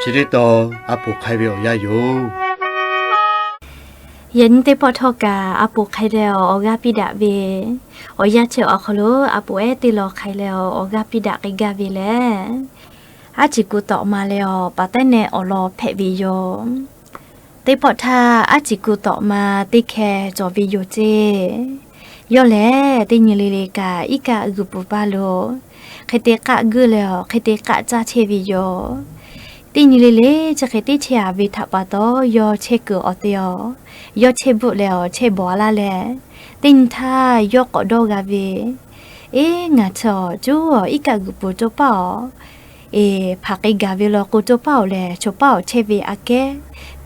Chi teˇ tawn a poˍ hk'ai ve awˬ yanˇ yoˬ. Yaꞈ nyi teˇ pawˆ htawˇ kaꞈ a poˍ hk'ai leh awˬ g'aˇ piˇ daꞈ ve awˬ yanˇ chi awˬ hk'aw lo a poˍ ehˉ teˇ lawn hk'ai leh awˬ g'aˇ piˇ daꞈ k'ai gaˇ ve lehˬ, Aˉ Ciˍ Ku Tawꞈ Ma leh awˬ paˍ tehˉ nehˆ awˬ lawn hpehꞈ ve yoˬ. Teˇ pawˆ htaˇ Aˉ Ciˍ Ku Tawꞈ Ma teˇ hkeh cawˬ ve yoˬ ceˇ. Yawˇ lehˬ teˇ nyi le le kaꞈ iˉ kaˆ g'uiˬ pfuhˍ paˇ lo hk'e te k'aˆ guiˇ leh awˬ hk'e te k'aˆ caˇ chehˇ ve yoˬ. Teˇ nyi le le chi hk'e teˇ chehˇ a ve htaꞈ pa taw, yawˇ chehˇ kuiˬ awˬ te awˬ, yawˇ chehˇ bvuhˆ leh awˬ chehˇ bawˬ a laˇ leh, teˇ nyi htaˇ yawˇ k'awꞈ dawˇ g'a ve, Eˇ, ngaˬ chi awˬ cuˉ awˬ iˉ kaˆ g'uiˬ pfuhˍ cawˇ paˇ awˬ, eˍ, hpaˍ k'ai gaˬ ve law k'o cawˇ paˇ awˬ lehˬ, chaw paˇ awˬ chehˇ ve aꞈ kehˉ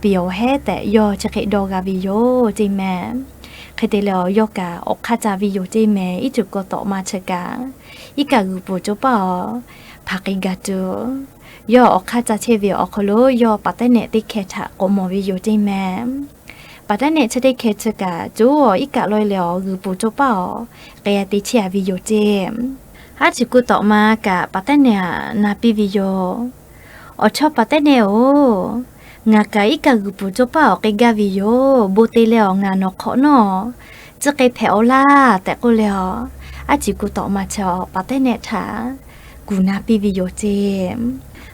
piˍ awˬ hehˉ tehꞈ yawˇ chi hk'e dawˇ g'a ve yoˬ ceˇ mehˍ. Hk'e te leh awˬ yawˇ kaꞈ awˬ hk'aˇ ca ve yoˬ ceˇ mehˍ. Iˉ Ciˍ Ku Tawꞈ Ma chi kaꞈ iˉ kaˆ g'uiˬ pfuhˍ cawˇ paˇ awˬ hpaˍ k'ai gaˬ tuˬ, yawˇ awˬ hk'aˇ ca chehˇ ve awˬ hk'aw lo yawˇ paˍ tehˉ nehˆ teˇ hkeh htaꞈ k'awꞈ mawˬ ve yoˬ ceˇ mehˍ. Paˍ tehˉ nehˆ chi teˇ hkeh chi kaꞈ cuˉ awˬ iˉ kaˆ lawehˇ leh awˬ g'uiˬ pfuhˍ cawˇ paˇ awˬ k'ai te chehˇ a ve yoˬ ceˇ. Aˉ Ciˍ Ku Tawꞈ Ma kaꞈ paˍ tehˉ nehˆ htaꞈ na piˇ ve yoˬ. Awˬ chawˇ paˍ tehˉ nehˆ oˬ, ngaˬ kaꞈ iˉ kaˆ g'uiˬ pfuhˍ cawˇ paˇ awˬ k'ai gaˇ ve yoˬ. Bon te leh awˬ ngaˬ nawˬ hk'awꞈ nawˉ tcuh k'ai hpehꞈ-aw laˇ tehꞈ k'oˆ leh awˬ, Aˉ Ciˍ Ku Tawꞈ Ma chi paˍ tehˉ nehˆ htaꞈ kuˬ na piˇ ve yoˬ ceˇ.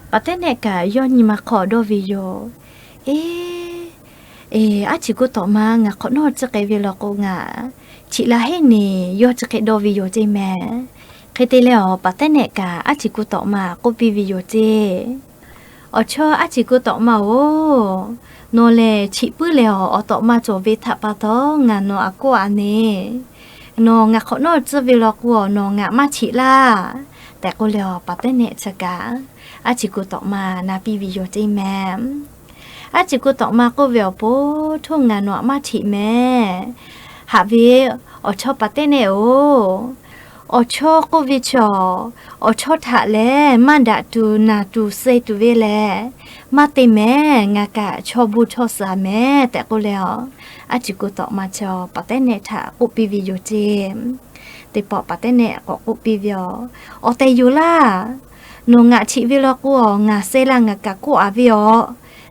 Paˍ tehˉ nehˆ kaꞈ yawˇ nyi ma hk'aw dawˇ ve yoˬ. Eˇ, eˍ, Aˉ Ciˍ Ku Tawꞈ Ma ngaˬ hk'awꞈ nawˉ tcuh k'ai ve law k'o ngaˬ chiꞈ la heˆ neˍ yawˇ chi hk'e dawˇ ve yoˬ ceˇ mehˍ. Hk'e te leh awˬ paˍ tehˉ nehˆ kaꞈ Aˉ Ciˍ Ku Tawꞈ Ma k'oˆ piˇ ve yoˬ ceˇ. Awˬ chawˇ Aˉ Ciˍ Ku Tawꞈ Ma oˬ, nawˬ lehˬ chiꞈ puiˉ leh awˬ, awˬ tawꞈ ma cawˬ ve htaꞈ pa taw ngaˬ nawˬ aꞈ kawˆ a neˍ. Nawˬ ngaˬ hk'awꞈ nawˉ tcuh ve law k'o nawˬ ngaˬ maˇ chiꞈ laˇ tehꞈ k'oˆ leh awˬ paˍ tehˉ nehˆ chi kaꞈ Aˉ Ciˍ Ku Tawꞈ Ma na piˇ ve yoˬ ceˇ mehˍ. Aˉ Ciˍ Ku Tawꞈ Ma k'oˆ ve awˬ pon, Htoˇ ngaˬ nawˬ aꞈ maˇ chiꞈ mehˍ. Haꞈ ve awˬ chawˇ paˍ tehˉ nehˆ oˬ, awˬ chawˇ k'oˆ ve chaw, awˬ chawˇ htaꞈ lehˬ maˇ daꞈ tuˬ naˬ tuˬ suh tuˬ ve lehˬ maˇ te mehˍ. Ngaˬ kaꞈ chaw bon chaw suhˍ mehˍ tehꞈ k'oˆ leh awˬ, Aˉ Ciˍ Ku Tawꞈ Ma chi paˍ tehˉ nehˆ htaꞈ k'oˆ piˇ ve yoˬ ceˇ. Teˇ pawˆ paˍ tehˉ nehˆ k'awꞈ k'oˆ piˇ ve awˬ, Awˬ tehˬ yoˬ laˇ. Nawˬ ngaˬ chiꞈ ve law k'o awˬ ngaˬ suh laˇ ngaˬ kaꞈ kawˆ a ve awˬ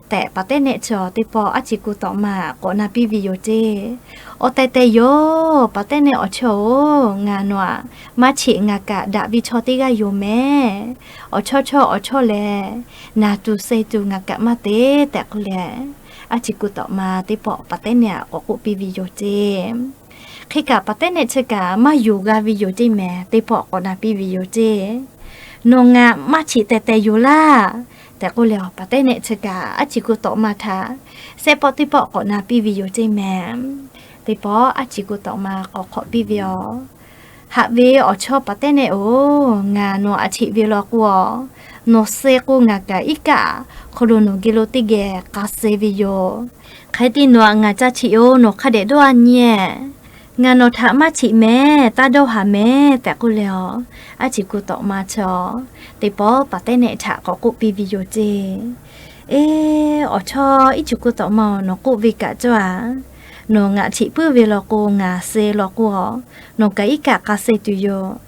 tehꞈ paˍ tehˉ nehˆ chi teˇ pawˆ Aˉ Ciˍ Ku Tawꞈ Ma k'awꞈ na piˇ ve yoˬ ceˇ. Awˬ tehˬ tehˬ yoˬ, paˍ tehˉ nehˆ awˬ chawˇ oˬ, ngaˬ nawˬ aꞈ maˇ chiꞈ ngaˬ kaꞈ daꞈ ve chaw teˇ g'aˇ yoˬ mehˍ. Awˬ chawˇ chawˇ awˬ chawˇ lehˬ naˬ tuˬ suh tuˬ ngaˬ kaꞈ maˇ te tehꞈ k'oˆ leh, Aˉ Ciˍ Ku Tawꞈ Ma teˇ pawˆ paˍ tehˉ nehˆ htaꞈ k'awꞈ k'oˆ piˇ ve yoˬ ceˇ. Hk'e kaꞈ paˍ tehˉ nehˆ chi kaꞈ maˇ yonˍ g'a ve yoˬ ceˇ mehˍ. Teˇ pawˆ k'awꞈ na piˇ ve yoˬ ceˇ. Nawˬ ngaˬ maˇ chiꞈ tehˬ tehˬ yoˬ laˇ tehꞈ k'oˆ leh awˬ paˍ tehˉ nehˆ chi kaꞈ Aˉ Ciˍ Ku Tawꞈ Ma htaꞈ shehˆ pawˆ teˇ pawˆ k'awꞈ na piˇ ve yoˬ ceˇ mehˍ. Teˇ pawˆ Aˉ Ciˍ Ku Tawꞈ Ma k'awꞈ hk'awꞈ piˇ ve awˬ, Haꞈ ve awˬ chawˇ paˍ tehˉ nehˆ oˬ, ngaˬ nawˬ aꞈ chiꞈ ve law k'o awˬ, nawˬ suh k'o ngaˬ kaꞈ iˉ kaˆ hk'aw lo nawˬ geh lo teˇ geh k'a suh ve yoˬ. Hk'e te nawˬ aꞈ ngaˬ ca chiꞈ-oˬ, nawˬ hk'a dehꞈ dawˇ a nyi-ehˍ. Ngaˬ nawˬ htaꞈ maˇ chiꞈ mehˍ, taˇ dawˇ haˍ mehˍ tehꞈ k'oˆ leh awˬ, Aˉ Ciˍ Ku Tawꞈ Ma chi teˇ pawˆ paˍ tehˉ nehˆ htaꞈ k'awꞈ k'oˆ piˇ ve yoˬ ceˇ. Eˇ, awˬ chawˇ Iˉ Ciˍ Ku Tawꞈ Ma-oˬ, nawˬ k'oˆ ve kaꞈ cawˇ a. Nawˬ ngaˬ chiꞈ puiˉ ve law k'o ngaˬ suh law k'o awˬ, nawˬ kaꞈ iˉ kaˆ k'a suh tuˬ yoˬ.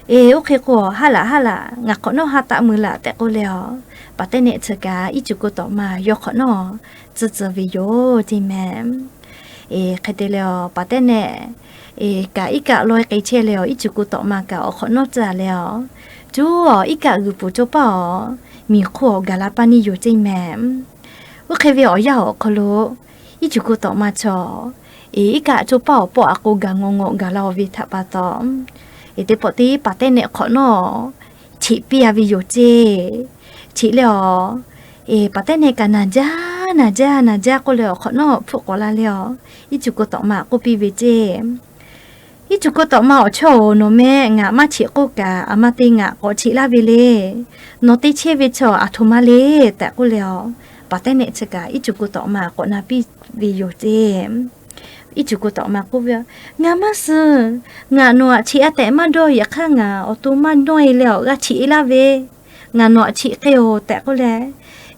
Eˇ, oˇ hk'e k'o awˬ, haˉ laꞈ haˉ laꞈ, ngaˬ hk'awꞈ nawˉ ha taˆ mui laꞈ tehꞈ k'oˆ leh awˬ, paˍ tehˉ nehˆ chi kaꞈ Iˉ Ciˍ Ku Tawꞈ Ma yawˇ hk'awꞈ nawˉ tcuh tcuh ve yoˬ ceˇ mehˍ. Eˬ, hk'e te leh awˬ, paˍ tehˉ nehˆ eˬ kaꞈ iˉ kaˆ lawehˇ k'ai chehˇ leh awˬ, Iˉ Ciˍ Ku Tawꞈ Ma kaꞈ awˬ hk'awꞈ nawˉ tcuh a leh awˬ, cuˉ awˬ iˉ kaˆ g'uiˬ pfuhˍ cawˇ paˇ awˬ, miˬ hk'oˆ awˬ gaˬ la paˇ neˇ yoˬ ceˇ mehˍ. Oˇ hk'e ve awˬ yanˇ awˬ hk'aw lo, Iˉ Ciˍ Ku Tawꞈ Ma chaw, eˬ, iˉ kaˆ cawˇ paˇ awˬ pawˆ a k'o gaˬ ngawˬ ngawˬ gaˬ la-oˬ ve htaꞈ pa taw, eˬ, teˇ pawˆ teˇ paˍ tehˉ nehˆ hk'awꞈ nawˉ chiꞈ piˇ a ve yoˬ ceˇ. Chiꞈ leh awˬ, eˬ, paˍ tehˉ nehˆ kaꞈ naˬ jaˇ naˬ jaˇ naˬ jaˇ k'oˆ leh awˬ hk'awꞈ nawˉ hpfuhˆ k'awꞈ la leh awˬ, Iˉ Ciˍ Ku Tawꞈ Ma k'oˆ piˇ ve ceˇ. Iˉ Ciˍ Ku Tawꞈ Ma awˬ chawˇ-oˬ, nawˬ mehˆ ngaˬ maˇ chiꞈ k'oˆ kaꞈ, aˬ ma te ngaˬ k'awꞈ chiꞈ laˇ ve le. Nawˬ te chehˇ ve chaw aˬ htoꞈ ma le tehꞈ k'oˆ leh awˬ, paˍ tehˉ nehˆ chi kaꞈ Iˉ Ciˍ Ku Tawꞈ Ma k'awꞈ na piˇ ve yoˬ ceˇ. Iˉ Ciˍ Ku Tawꞈ Ma k'oˆ ve, Ngaˬ maˇ suh. Ngaˬ nawˬ aꞈ chiꞈ a tehꞈ maˇ dawˇ. Yaꞈ hk'aˇ ngaˬ awˬ to maˇ dawˇ e leh awˬ g'a chiꞈ e laˇ ve, ngaˬ nawˬ aꞈ chiꞈ k'ai-oˬ tehꞈ k'oˆ leh,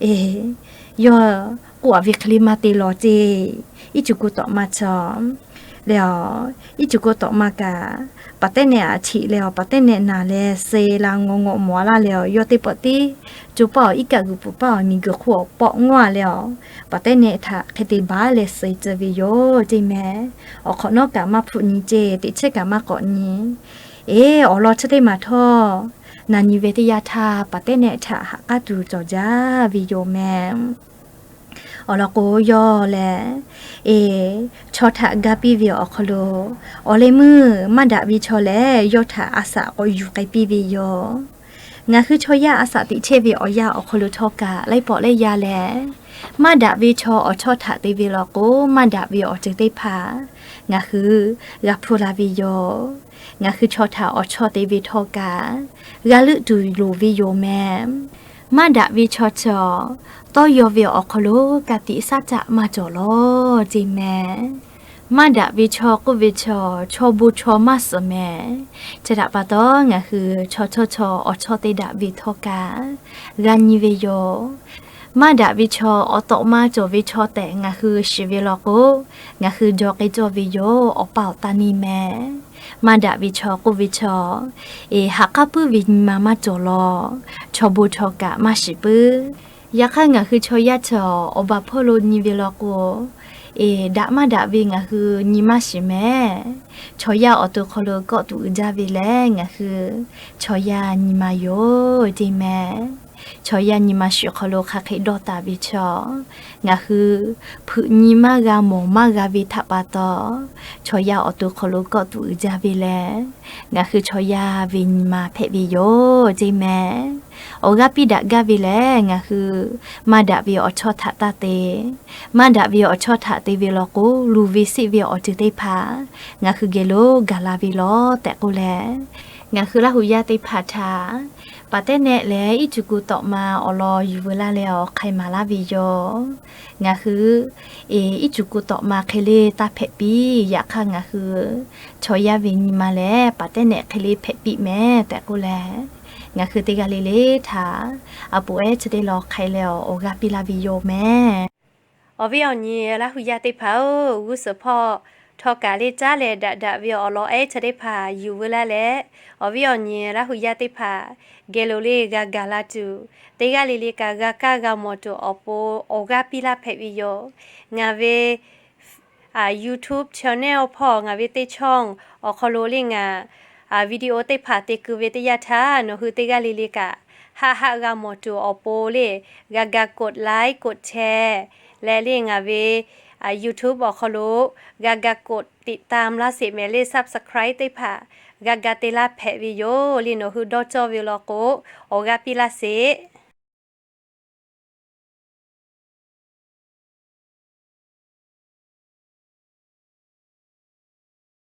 eˬ, yawˇ k'oˆ a ve hk'e le maˇ te lawˬ ceˇ. Iˉ Ciˍ Ku Tawꞈ Ma chaw, leh awˬ, iˉ cuˬ k'o tawꞈ ma kaꞈ, paˍ tehˉ nehˆ aꞈ htiꞈ leh awˬ, paˍ tehˉ nehˆ naˬ leh suh la ngaw ngaw mawˬ laˇ leh awˬ, yawˇ teˇ pawˆ tiˉ co paˆ awˬ iˉ kaˆ g'uiˬ pfuhˍ paˆ awˬ miˬ guiˬ hk'oˆ awˬ pawˆ ngawˇ leh awˬ, paˍ tehˉ nehˆ htaꞈ hk'e te baˬ leh suh tcuh ve yoˬ ceˇ mehˍ. Awˬ hk'awꞈ nawˉ kaꞈ maˇ hpfuhˆ nyi ceˇ, teꞈ chehˇ kaꞈ maˇ k'awꞈ nyi. Eˬ, awˬ lawn chi teˇ maˬ htawˇ, na nyi ve teˇ yanˇ htaˇ paˍ tehˉ nehˆ htaꞈ ha k'aˉ tuˬ cawˬ jaˇ ve yoˬ mehˍ. Awˬ lawn k'o, yawˇ lehˬ, eˬ, chaw htaꞈ ga piˇ ve awˬ hk'aw lo, awˬ leh meuˇ maˇ daꞈ ve chaw lehˬ, yawˇ htaꞈ a shaꞈ k'awꞈ yuˬ k'ai piˇ ve yoˬ. Ngaˬ hui chaw yaˇ a shaꞈ teꞈ chehˇ ve awˬ yanˇ awˬ hk'aw lo htawˇ kaꞈ, laiˉ pawˆ laiˉ yaˇ lehˬ, maˇ daꞈ ve chaw awˬ chawˇ htaꞈ te ve law k'o, maˇ daꞈ ve awˬ ceuˬ teˇ hpaˍ ngaˬ hui g'a hpuˇ la ve yoˬ. Ngaˬ hui chaw htaꞈ awˬ chawˇ te ve htawˇ kaꞈ, g'a leuˆ tuˬ loˍ ve yoˬ mehˍ. Maˇ daꞈ ve chaw cawˬ, tawˇ yaw ve awˬ hk'aw lo ka tiꞈ shaˉ caˆ maˇ cawˬ lawˬ ceˇ mehˍ. Maˇ daꞈ ve chaw k'oˆ ve chaw, chaw bon chaw maˇ suhˍ mehˍ. Chi htaꞈ pa taw, ngaˬ hui chaw chawˇ chaw awˬ chawˇ te daꞈ ve htawˇ kaꞈ, g'a nyi ve yoˬ. Maˇ daꞈ ve chaw awˬ tawꞈ ma cawˬ ve chaw tehꞈ ngaˬ hui shiˍ ve law k'o, ngaˬ hui jaw k'ai cawˇ ve yoˬ, awˬ pa awˬ ta neˇ mehˍ. Maˇ daꞈ ve chaw k'oˆ ve chaw, eˬ, ha k'aˉ puiˉ ve nyi ma maˇ cawˬ lawˬ, chaw bon chaw kaꞈ maˇ shiˍ puiˉ. Yaꞈ hk'aˇ, ngaˬ hui chaw yaˇ cawˬ awˬ baˬ hpawˇ lo nyi ve law k'o, eˬ, daꞈ maˇ daꞈ ve ngaˬ hui nyi maˇ shiˍ mehˍ. Chaw yaˇ awˬ to hk'aw lo kawˆ tuˬ uiˍ jaˇ ve lehˬ, ngaˬ hui chaw yaˇ nyi ma yoˬ ceˇ mehˍ. Chaw yaˇ nyi ma shiˍ hk'aw lo hk'aˬ hk'e dawˇ taˍ ve chaw, ngaˬ hui hpeuꞈ nyi maˇ g'a mawˬ maˇ g'a ve htaꞈ pa taw, chaw yaˇ awˬ to hk'aw lo kawˆ tuˬ uiˍ jaˇ ve lehˬ, ngaˬ hui chaw yaˇ ve nyi ma hpehꞈ ve yoˬ ceˇ mehˍ. Awˬ g'aˇ piˇ daꞈ gaˇ ve lehˬ, ngaˬ hui maˇ daꞈ ve awˬ chawˇ htaꞈ taˇ te. Maˇ daꞈ ve awˬ chawˇ htaꞈ te ve law k'o, luˬ ve seˆ ve awˬ ceuˬ teˇ hpaˍ ngaˬ hui geh lo gaˬ la ve lawˬ tehꞈ k'oˆ leh, ngaˬ hui Laˇ huˍ yaˇ teˇ hpaˍ htaꞈ paˍ tehˉ nehˆ leh iˉ cuˬ k'o tawꞈ ma awˬ lawn yuˬ veu laˇ leh awˬ hk'ai maˍ laˇ ve yoˬ. Ngaˬ hui, eˬ, iˉ cuˬ k'o tawꞈ ma hk'e le taˇ hpehꞈ piˇ. Yaꞈ hk'aˇ, ngaˬ hui chaw yaˇ ve nyi ma lehˬ, paˍ tehˉ nehˆ hk'e le hpehꞈ piˇ mehˍ tehꞈ k'oˆ leh, ngaˬ hui teˇ g'aˇ le le htaꞈ a poˍ ehˉ chi teˇ lawn hk'ai leh awˬ g'aˇ piˇ laˇ ve yoˬ mehˍ. Awˬ viˉ awˬ nyi Laˇ huˍ yaˇ teˇ hpaˍ-oˬ, g'uˇ suhˍ hpawˇ htawˇ kaꞈ le caˉ leh daꞈ daꞈ ve awˬ lawn ehˉ chi teˇ hpaˍ yuˬ veu laˇ leh, awˬ viˉ awˬ nyi Laˇ huˍ yaˇ teˇ hpaˍ geh lo le g'a gaˬ la tuˬ, teˇ g'aˇ le le kaꞈ g'a kaˇ g'a mawˬ tuˬ awˬ pon awˬ g'aˇ piˇ laˇ hpehꞈ ve yoˬ. Ngaˬ ve YouTube channel hpawˇ ngaˬ ve teˇ chawˇ awˬ hk'aw lo le ngaˬ video teˇ hpaˍ te keu ve teˇ yanˇ htaˇ, nawˬ hui teˇ g'aˇ le le kaꞈ haˆ haˆ g'a mawˬ tuˬ awˬ pon le g'a ga กดไลค์ กดแชร์ leh le ngaˬ ve YouTube awˬ hk'aw lo g'a ga กดติดตาม laˇ sheˍ mehˍ le subscribe teˇ hpaˍ g'a ga te laˇ hpehꞈ ve yoˬ le. Nawˬ hui dawˇ cawˇ ve law k'o, awˬ g'aˇ piˇ laˇ sheˍ.